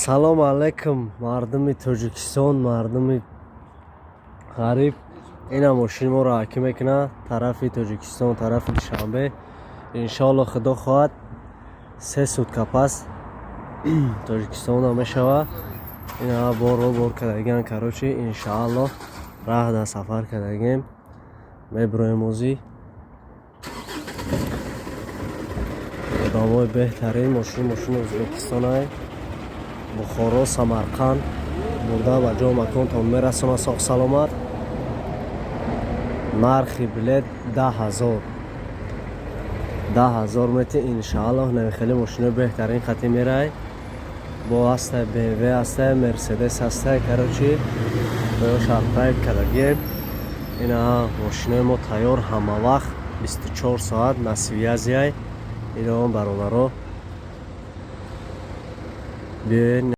Ассалому алайкум, мардуми Тоҷикистон, мардуми ғариб. Ина мошини моро ҳакӣ мекунад тарафи Тоҷикистон, тарафи Душанбе. Иншоалло, худо хоҳад, 3 сутка пас Тоҷикистона мешавад. Ина борро бор кардагиан, короче, иншоалло, раҳ дар сафар кардагем, мебироем. Озӣ одамои беҳтарин. Мошини Ӯзбекистонай, Бухоро, Самарқанд бурда ба ҷо маконтон мерасонад соғ саломат. Нархи билет 10 000, 10 000 мети. Иншааллоҳ, хеле мошинои беҳтарин хати мерай. Бо ҳастай БМВ, ҳастай Мерседес, ҳастай, короче, шарпайб кардагием. Ина мошинои мо тайёр, ҳама вақт 24 соат на связи ай. Ино бародаро, биёед.